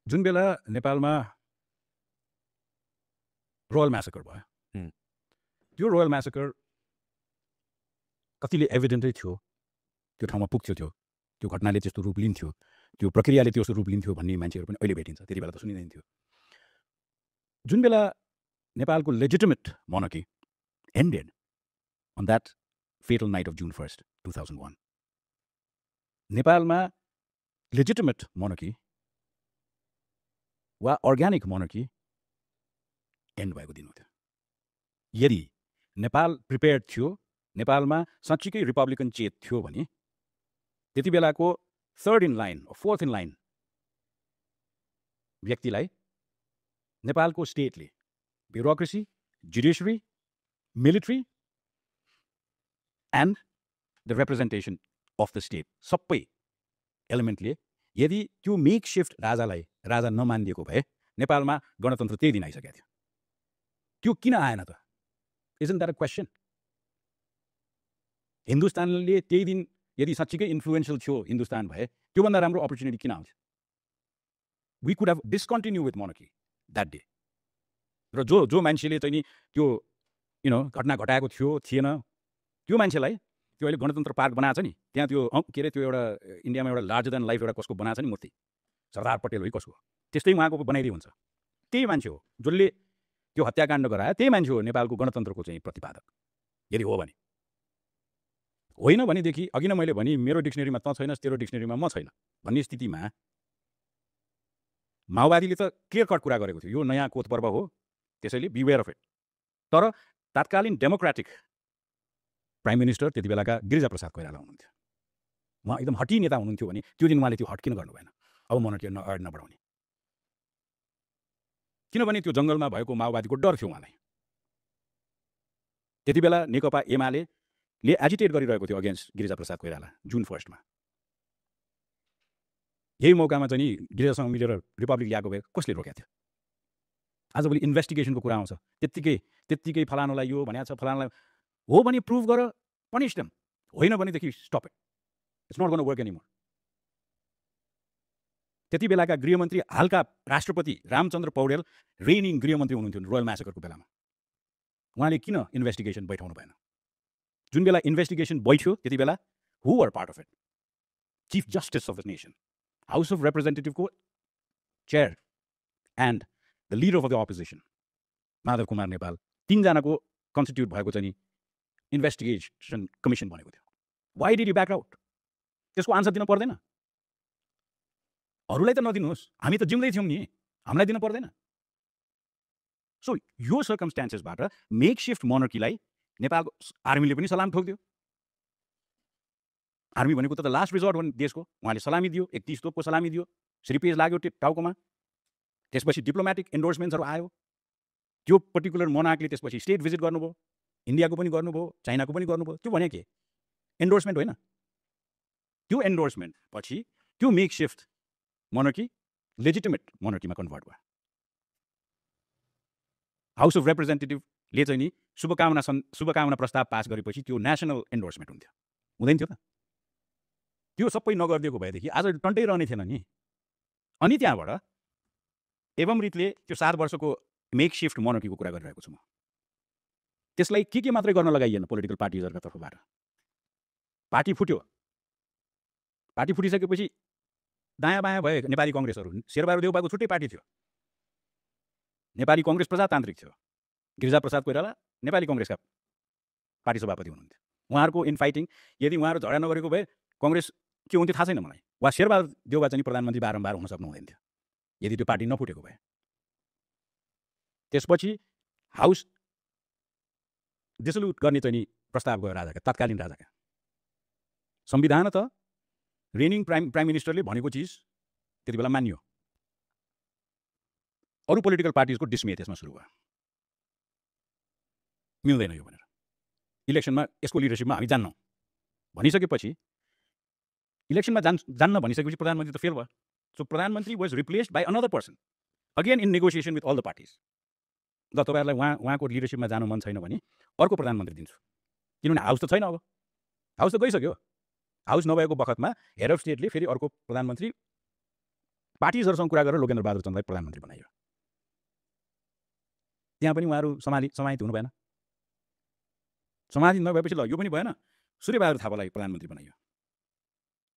जुन बेला नेपालमा रोयल म्यासेकर भयो, त्यो रोयल म्यासेकर कतिले एभिडेन्टै थियो, त्यो ठाउँमा पुग्थ्यो, त्यो घटनाले त्यस्तो रूप लिन्थ्यो, त्यो प्रक्रियाले त्यस्तो रूप लिन्थ्यो भन्ने मान्छेहरू पनि अहिले भेटिन्छ। त्यति बेला त सुनिँदैन थियो। जुन बेला नेपालको legitimate monarchy ended on that fatal night of June 1st, 2001, नेपालमा लेजिटिमेट मोनर्की वा अर्ग्यानिक मोनर्की एन्ड भएको दिन हो त्यो। यदि नेपाल प्रिपेयर्ड थियो, नेपालमा साँच्चीकै रिपब्लिकन चेत थियो भने त्यति बेलाको third in line fourth in line व्यक्तिलाई नेपालको स्टेटले bureaucracy, judiciary, military and the representation of the state सबै एलिमेन्टले यदि त्यो मेक सिफ्ट राजालाई राजा नमानिदिएको भए नेपालमा गणतन्त्र त्यही दिन आइसकेको थियो। त्यो किन आएन त? Isn't that a question? हिन्दुस्तानले त्यही दिन यदि साँच्चीकै इन्फ्लुएन्सियल थियो हिन्दुस्तान भए त्योभन्दा राम्रो अपर्च्युनिटी किन आउँथ्यो? We could have discontinue with monarchy that day. र जो मान्छेले चाहिँ नि त्यो घटना घटाएको थिएन, त्यो मान्छेलाई त्यो अहिले गणतन्त्र पार्क बनाएको छ नि, त्यहाँ त्यो के अरे त्यो एउटा इन्डियामा एउटा लार्जर देन लाइफ एउटा कसको बनाएको छ नि मूर्ति, सरदार पटेल हो कसको, त्यस्तै उहाँको बनाइदिए हुन्छ। त्यही मान्छे हो जसले त्यो हत्याकाण्ड गरायो, त्यही मान्छे हो नेपालको गणतन्त्रको चाहिँ प्रतिपादक यदि हो भने। होइन भनेदेखि अघि नै मैले भने मेरो डिक्सनेरीमा त छैनस्, तेरो डिक्सनेरीमा म छैन भन्ने स्थितिमा माओवादीले त क्लियर कट कुरा गरेको थियो, यो नयाँ कोत पर्व हो, त्यसैले बिवेयर अफ इट। तर तात्कालीन डेमोक्रेटिक प्राइम मिनिस्टर त्यति बेलाका गिरिजाप्रसाद कोइराला हुनुहुन्थ्यो। उहाँ एकदम हटी नेता हुनुहुन्थ्यो भने त्यो दिन उहाँले त्यो हट किन गर्नु भएन? अब मोनर्की अगाडि नबढाउने, किनभने त्यो जङ्गलमा भएको माओवादीको डर थियो उहाँलाई। त्यति बेला नेकपा एमाले एजिटेट गरिरहेको थियो against Girija Prasad Koirala June 1st। यही मौकामा चाहिँ नि गिरिजासँग मिलेर रिपब्लिक ल्याएको भए कसले रोकेको थियो? आजभोलि इन्भेस्टिगेसनको कुरा आउँछ, त्यत्तिकै फलानुलाई यो भनेको छ, फलानुलाई हो भने प्रुभ गर, पनिश देम, होइन भनेदेखि stop it, it's not gonna work anymore. त्यति बेलाका गृहमन्त्री हालका राष्ट्रपति रामचन्द्र पौडेल रेनिङ गृहमन्त्री हुनुहुन्थ्यो रोयल म्यासेकरको बेलामा। उहाँले किन इन्भेस्टिगेसन बैठाउनु भएन? जुन बेला इन्भेस्टिगेसन बैठ्यो त्यति बेला who were part of it? Chief justice of the nation, house of रिप्रेजेन्टेटिभको chair and the leader of the opposition Madhav Kumar Nepal, तीनजनाको कन्स्टिट्युट भएको चाहिँ इन्भेस्टिगेसन कमिसन बनेको थियो। Why did you back out? त्यसको आन्सर दिन पर्दैन? अरूलाई त नदिनुहोस्, हामी त जिउँदै थियौँ नि, हामीलाई दिन पर्दैन? सो यो सर्कमस्टान्सेसबाट मेक सिफ्ट मोनर्कीलाई नेपालको आर्मीले पनि सलाम ठोक्दियो। आर्मी भनेको त लास्ट रिजोर्ट हो देशको, उहाँले सलामी दियो, 31 तोपको सलामी दियो, श्रीपेज लाग्यो टाउकोमा। त्यसपछि डिप्लोमेटिक इन्डोर्समेन्ट्सहरू आयो, त्यो पर्टिकुलर मोनार्कले त्यसपछि स्टेट भिजिट गर्नुभयो, इन्डियाको पनि गर्नुभयो, चाइनाको पनि गर्नुभयो। त्यो भने के इन्डोर्समेन्ट होइन? त्यो इन्डोर्समेन्ट पछि त्यो मेक सिफ्ट मोनर्की लेजिटिमेट मोनर्कीमा कन्भर्ट भयो। हाउस अफ रिप्रेजेन्टेटिभले चाहिँ नि शुभकामना प्रस्ताव पास गरेपछि त्यो नेसनल इन्डोर्समेन्ट हुन्थ्यो, हुँदैन थियो त? त्यो सबै नगरिदिएको भएदेखि आज टन्टै रहने थिएन नि। अनि त्यहाँबाट एवं रीतले त्यो 7 वर्षको मेक सिफ्ट मोनर्कीको कुरा गरिरहेको छु म। त्यसलाई के मात्रै गर्न लगाइएन पोलिटिकल पार्टिजहरूका तर्फबाट। पार्टी फुट्यो, पार्टी फुटिसकेपछि दायाँ बायाँ भए नेपाली कङ्ग्रेसहरू। शेरबहादुर देउपाको छुट्टै पार्टी थियो, नेपाली कङ्ग्रेस प्रजातान्त्रिक थियो। गिरिजाप्रसाद कोइराला नेपाली कङ्ग्रेसका पार्टी सभापति हुनुहुन्थ्यो। उहाँहरूको इनफाइटिङ यदि उहाँहरू झगडा नगरेको भए कङ्ग्रेस के हुन्थ्यो थाहा छैन मलाई, वा शेरबहादुर देउपा चाहिँ प्रधानमन्त्री बारम्बार हुन सक्नु हुँदैन थियो यदि त्यो पार्टी नफुटेको भए। त्यसपछि हाउस डिसोल्युट गर्ने चाहिँ प्रस्ताव गयो राजाका, तत्कालीन राजाका। संविधान त रेनिङ प्राइम मिनिस्टरले भनेको चिज त्यति बेला मानियो। अरू पोलिटिकल पार्टिजको डिस्मे त्यसमा सुरु भयो, मिल्दैन यो भनेर। इलेक्सनमा यसको लिडरसिपमा हामी जान्नौँ भनिसकेपछि, इलेक्सनमा जान्न भनिसकेपछि प्रधानमन्त्री त फेल भयो। सो प्रधानमन्त्री was replaced by another person again in negotiation with all the parties. ल तपाईँहरूलाई उहाँको लिडरसिपमा जानु मन छैन भने अर्को प्रधानमन्त्री दिन्छु, किनभने हाउस त छैन, अब हाउस त गइसक्यो। हाउस नभएको बखतमा हेड अफ स्टेटले फेरि अर्को प्रधानमन्त्री पार्टिजहरूसँग कुरा गरेर लोकेन्द्र बहादुर चन्दलाई प्रधानमन्त्री बनाइयो। त्यहाँ पनि उहाँहरू समाहित हुनु भएन। समाहित नभएपछि ल यो पनि भएन, सूर्यबहादुर थापालाई प्रधानमन्त्री बनाइयो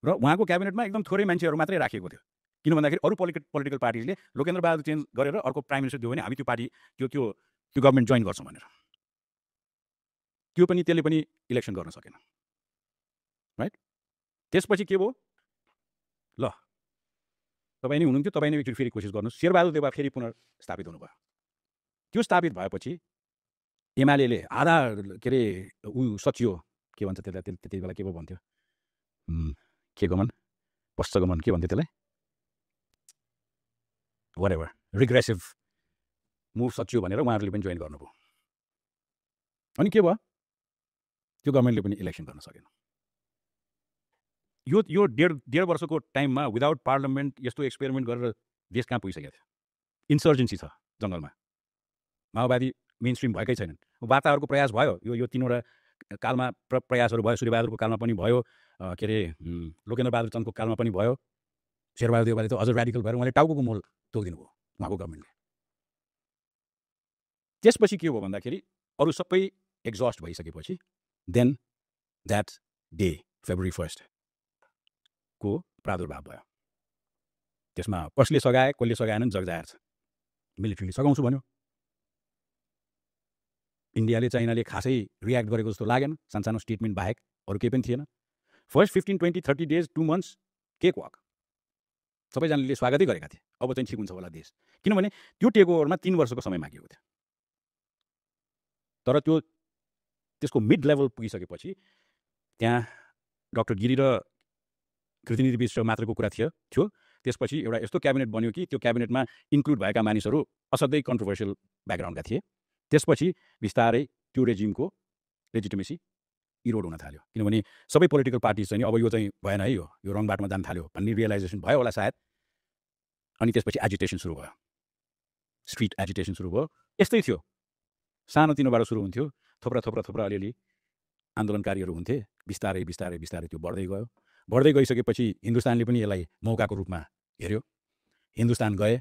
र उहाँको क्याबिनेटमा एकदम थोरै मान्छेहरू मात्रै राखिएको थियो। किन भन्दाखेरि अरू पोलिटिकल पार्टिजले लोकेन्द्र बहादुर चेन्ज गरेर अर्को प्राइम मिनिस्टर दियो भने हामी त्यो पार्टी त्यो गभर्मेन्ट जोइन गर्छौँ भनेर। त्यो पनि त्यसले पनि इलेक्सन गर्न सकेन, राइट। त्यसपछि के भयो, ल तपाईँ नै हुनुहुन्थ्यो, तपाईँ नै एकचोटि फेरि कोसिस गर्नुहोस्। शेरबहादुर देउवा फेरि पुनर्स्थापित हुनुभयो। त्यो स्थापित भएपछि एमाले आधा के अरे सचियो, के भन्छ त्यसलाई, त्यति बेला के पो भन्थ्यो, के गमन, पश्चगमन, के भन्थ्यो त्यसलाई, whatever, रिग्रेसिभ मुभ सचियो भनेर उहाँहरूले पनि जोइन गर्नुभयो। अनि के भयो, त्यो गभर्मेन्टले पनि इलेक्सन गर्न सकेन। यो डेढ वर्षको टाइममा विदाउट पार्लियामेन्ट यस्तो एक्सपेरिमेन्ट गरेर देश कहाँ पुगिसकेको थियो। इन्सर्जेन्सी छ जङ्गलमा, माओवादी मेन स्ट्रिम भएकै छैनन्। वार्ताहरूको प्रयास भयो, यो तीनवटा कालमा प्रयासहरू भयो। सूर्यबहादुरको कालमा पनि भयो, के अरे लोकेन्द्र बहादुर चन्दको कालमा पनि भयो। शेरबहादुर देउवाले त अझ ऱ्याडिकल भएर उहाँले टाउको मोल तोकिदिनु भयो उहाँको गभर्मेन्टले। त्यसपछि के हो भन्दाखेरि अरू सबै एक्जस्ट भइसकेपछि देन द्याट डे February 1 को प्रादुर्भाव भयो। त्यसमा कसले सघाए कसले सघाएनन् जगजाहेर छ। मिलिट्रीले सघाउँछु भन्यो। इन्डियाले चाइनाले खासै रियाक्ट गरेको जस्तो लागेन, सानसानो स्टेटमेन्ट बाहेक अरू केही पनि थिएन। First 15, 20, 30 days 2 months cake walk सबैजनाले स्वागतै गरेका थिए। अब चाहिँ ठिक हुन्छ होला देश, किनभने त्यो टेक ओभरमा 3 वर्षको समय मागिएको थियो। तर त्यसको मिड लेभल पुगिसकेपछि त्यहाँ डाक्टर गिरी र कृतिनिधि विष्ट मात्रको कुरा थियो। त्यसपछि एउटा यस्तो क्याबिनेट बन्यो कि त्यो क्याबिनेटमा इन्क्लुड भएका मानिसहरू असाध्यै कन्ट्रोभर्सियल ब्याकग्राउन्डका थिए। त्यसपछि बिस्तारै त्यो रेजिमको लेजिटिमेसी इरोड हुन थाल्यो, किनभने सबै पोलिटिकल पार्टिज चाहिँ अब यो चाहिँ भएन है, यो रङ बाटोमा जान थाल्यो भन्ने रियलाइजेसन भयो होला सायद। अनि त्यसपछि एजिटेसन सुरु भयो, स्ट्रिट एजिटेसन सुरु भयो। यस्तै थियो, सानोतिनोबाट सुरु हुन्थ्यो, थोप्रा अलिअलि आन्दोलनकारीहरू हुन्थे। बिस्तारै बिस्तारै बिस्तारै त्यो बढ्दै गयो। बढ्दै गइसकेपछि हिन्दुस्तानले पनि यसलाई मौकाको रूपमा हेऱ्यो। हिन्दुस्तान गए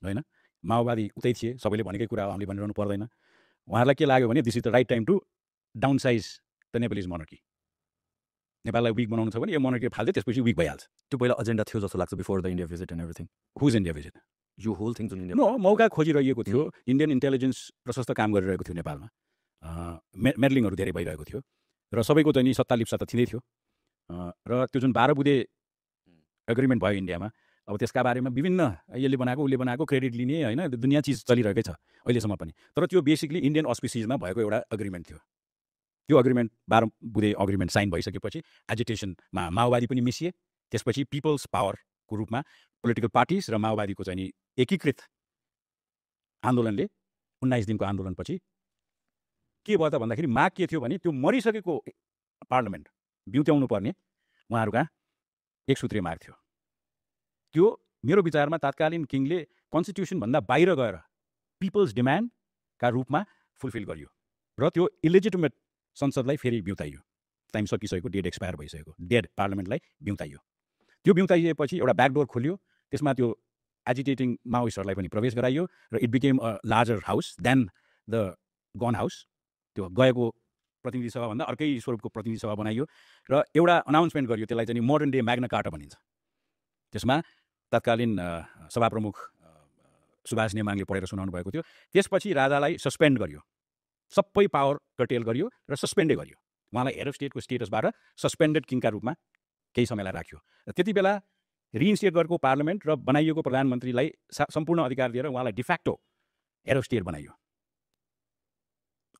होइन, माओवादी उतै थिए, सबैले भनेकै कुरा हो, हामीले भनिरहनु पर्दैन। उहाँहरूलाई के लाग्यो भने this is the right time to downsize the Nepalese monarchy. नेपाललाई विक बनाउनु छ भने यो मोनर्की फाल्दै त्यसपछि विक भइहाल्छ। त्यो पहिला एजेन्डा थियो जस्तो लाग्छ before the India visit and everything. Who's India visit? यो होल थिङ जुन इन्डिया मौका खोजिरहेको थियो। इन्डियन इन्टेलिजेन्स प्रशस्त काम गरिरहेको थियो नेपालमा, मेडलिङहरू धेरै भइरहेको थियो र सबैको चाहिँ नि सत्ता लिप्सा त थिँदै थियो। र त्यो जुन 12 बुँदे एग्रिमेन्ट भयो इन्डियामा, अब त्यसका बारेमा विभिन्न यसले बनाएको उसले बनाएको क्रेडिट लिने होइन, दुनियाँ चिज चलिरहेकै छ अहिलेसम्म पनि। तर त्यो बेसिकली इन्डियन अस्पिसिजमा भएको एउटा एग्रिमेन्ट थियो। त्यो एग्रिमेन्ट 12 बुँदे एग्रिमेन्ट साइन भइसकेपछि एजिटेसनमा माओवादी पनि मिसिए। त्यसपछि पिपल्स पावरको रूपमा पोलिटिकल पार्टिज र माओवादीको चाहिँ नि एकीकृत आन्दोलनले 19 दिनको आन्दोलनपछि के भयो त भन्दाखेरि माग के थियो भने त्यो मरिसकेको पार्लियामेन्ट बिउत्याउनु पर्ने उहाँहरूका एक सूत्रीय माग थियो। त्यो मेरो विचारमा तत्कालीन किङले कन्स्टिट्युसनभन्दा बाहिर गएर पिपल्स डिमान्डका रूपमा फुलफिल गरियो र त्यो इलिजिटिमेट संसदलाई फेरि बिउताइयो। टाइम सकिसकेको, डेट एक्सपायर भइसकेको डेड पार्लियामेन्टलाई बिउताइयो। त्यो बिउताइएपछि एउटा ब्याकडोर खोलियो। त्यसमा त्यो एजिटेटिङ माओइस्टहरूलाई पनि प्रवेश गराइयो र it became a larger house than the gun house. त्यो गएको प्रतिनिधि सभाभन्दा अर्कै स्वरूपको प्रतिनिधि सभा बनाइयो र एउटा अनाउन्समेन्ट गरियो, त्यसलाई चाहिँ मोडर्न डे म्याग्ना कार्टा भनिन्छ। त्यसमा तत्कालीन सभाप्रमुख सुभाष नेमाङले पढेर सुनाउनु भएको थियो। त्यसपछि राजालाई सस्पेन्ड गरियो, सबै पावर कर्टेल गरियो र सस्पेन्डै गरियो। उहाँलाई हेड अफ स्टेटको स्टेटसबाट सस्पेन्डेड किङका रूपमा केही समयलाई राख्यो। र त्यति बेला रिइन्स्टेट गरेको पार्लियामेन्ट र बनाइएको प्रधानमन्त्रीलाई सम्पूर्ण अधिकार दिएर उहाँलाई डिफ्याक्टो हेड अफ स्टेट बनाइयो।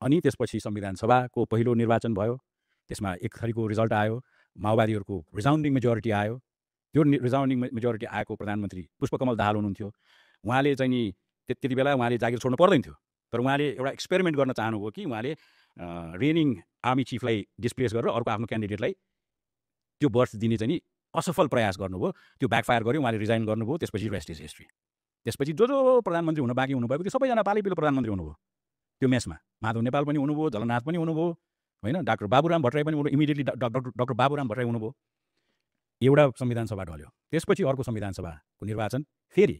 अनि त्यसपछि संविधान सभाको पहिलो निर्वाचन भयो। त्यसमा एक थरीको रिजल्ट आयो, माओवादीहरूको रिजाउन्डिङ मेजोरिटी आयो। त्यो रिजाउन्डिङ मेजोरिटी आएको प्रधानमन्त्री पुष्पकमल दाहाल हुनुहुन्थ्यो। उहाँले चाहिँ नि त्यति बेला उहाँले जागिर छोड्नु पर्दैन थियो, तर उहाँले एउटा एक्सपेरिमेन्ट गर्न चाहनुभयो कि उहाँले रेनिङ आर्मी चिफलाई डिस्प्लेस गरेर अर्को आफ्नो क्यान्डिडेटलाई त्यो बर्थ दिने चाहिँ नि असफल प्रयास गर्नुभयो। त्यो ब्याकफायर गर्यो, उहाँले रिजाइन गर्नुभयो। त्यसपछि रेस्ट इज हिस्ट्री। त्यसपछि जो प्रधानमन्त्री हुन बाँकी हुनुभएको त्यो सबैजना पालैपिलो प्रधानमन्त्री हुनुभयो। त्यो मेसमा माधव नेपाल पनि हुनुभयो, झलनाथ पनि हुनुभयो होइन, डाक्टर बाबुराम भट्टराई पनि हुनुभयो, इमिडिएटली डाक्टर बाबुराम भट्टराई हुनुभयो। एउटा संविधान सभा ढल्यो, त्यसपछि अर्को संविधान सभाको निर्वाचन, फेरि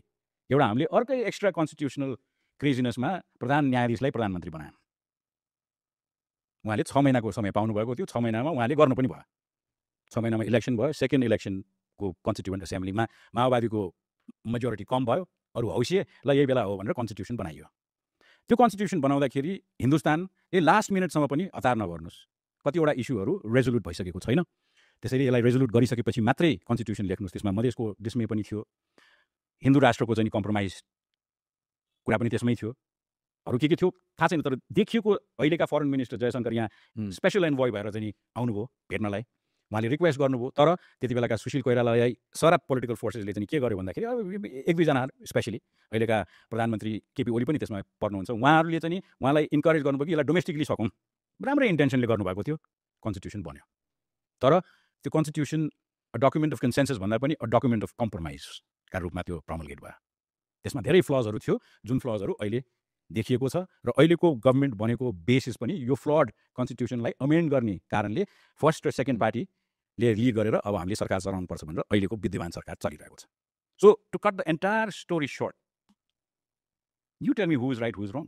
एउटा हामीले अर्कै एक्स्ट्रा कन्स्टिट्युसनल क्रेजिनेसमा प्रधान न्यायाधीशलाई प्रधानमन्त्री बनायौँ। उहाँले 6 महिनाको समय पाउनुभएको थियो, 6 महिनामा उहाँले गर्नु पनि भयो। 6 महिनामा इलेक्सन भयो, सेकेन्ड इलेक्सनको कन्स्टिट्युएन्ट एसेम्ब्लीमा माओवादीको मेजोरिटी कम भयो, अरू हौसिए ल यही बेला हो भनेर कन्स्टिट्युसन बनाइयो। त्यो कन्स्टिट्युसन बनाउँदाखेरि हिन्दुस्तानले लास्ट मिनटसम्म पनि हतार नगर्नुहोस्, कतिवटा इस्युहरू रेजोल्युट भइसकेको छैन, त्यसैले यसलाई रेजोल्युट गरिसकेपछि मात्रै कन्स्टिट्युसन लेख्नुहोस्। त्यसमा मधेसको डिस्मे पनि थियो, हिन्दू राष्ट्रको चाहिँ कम्प्रोमाइज कुरा पनि त्यसमै थियो, अरू के थियो थाहा छैन। तर देखिएको अहिलेका फरेन मिनिस्टर जयशङ्कर यहाँ स्पेसल एन्भोय भएर चाहिँ आउनुभयो भेट्नलाई, उहाँले रिक्वेस्ट गर्नुभयो। तर त्यति बेलाका सुशील कोइरालालाई सारा पोलिटिकल फोर्सेसले चाहिँ के गर्यो भन्दाखेरि एक दुईजना स्पेसली अहिलेका प्रधानमन्त्री केपी ओली पनि त्यसमा पर्नुहुन्छ, उहाँहरूले चाहिँ उहाँलाई इन्करेज गर्नुभयो कि यसलाई डोमेस्टिकली सकौँ, राम्रै इन्टेन्सनले गर्नुभएको थियो। कन्स्टिट्युसन बन्यो, तर त्यो कन्स्टिट्युसन डकुमेन्ट अफ कन्सेन्सस भन्दा पनि डकुमेन्ट अफ कम्प्रोमाइजका रूपमा त्यो प्रमोलगेट भयो। त्यसमा धेरै फ्लजहरू थियो, जुन फ्लजहरू अहिले देखिएको छ। र अहिलेको गभर्मेन्ट बनेको बेसिस पनि यो फ्लड कन्स्टिट्युसनलाई अमेन्ड गर्ने कारणले फर्स्ट र सेकेन्ड पार्टीले लिड गरेर अब हामीले सरकार चलाउनुपर्छ भनेर अहिलेको विद्यमान सरकार चलिरहेको छ। So to cut the entire story short, you tell me who is right who is wrong.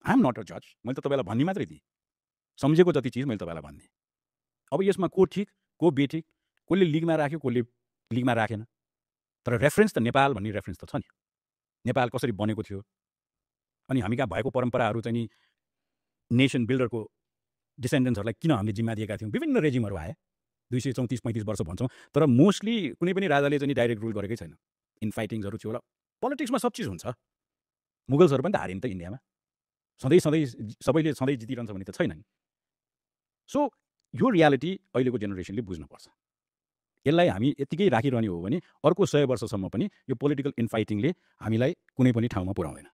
I am not a जज, मैले त तपाईँलाई भन्ने मात्रै थिएँ, सम्झेको जति चिज मैले तपाईँलाई भन्ने। अब यसमा को ठिक को बेठिक, कसले लिगमा राख्यो कसले लिगमा राखेन, तर रेफरेन्स त नेपाल भन्ने रेफरेन्स त छ नि। नेपाल कसरी बनेको थियो, अनि हामी कहाँ भएको परम्पराहरू चाहिँ नि नेसन बिल्डरको डिसेन्डेन्ट्सहरूलाई किन हामीले जिम्मा दिएका थियौँ। विभिन्न रेजिमहरू आए, 234-35 वर्ष भन्छौँ, तर मोस्टली कुनै पनि राजाले चाहिँ डाइरेक्ट रुल गरेकै छैन। इनफाइटिङ्सहरू थियो होला, पोलिटिक्समा सब चिज हुन्छ। मुगल्सहरू पनि त हारिन् त इन्डियामा, सबैले सधैँ जितिरहन्छ भने त छैन नि। सो यो रियालिटी अहिलेको जेनेरेसनले बुझ्नुपर्छ। यसलाई हामी यत्तिकै राखिरहने हो भने अर्को 100 वर्षसम्म पनि यो पोलिटिकल इनफाइटिङले हामीलाई कुनै पनि ठाउँमा पुर्याउँदैन।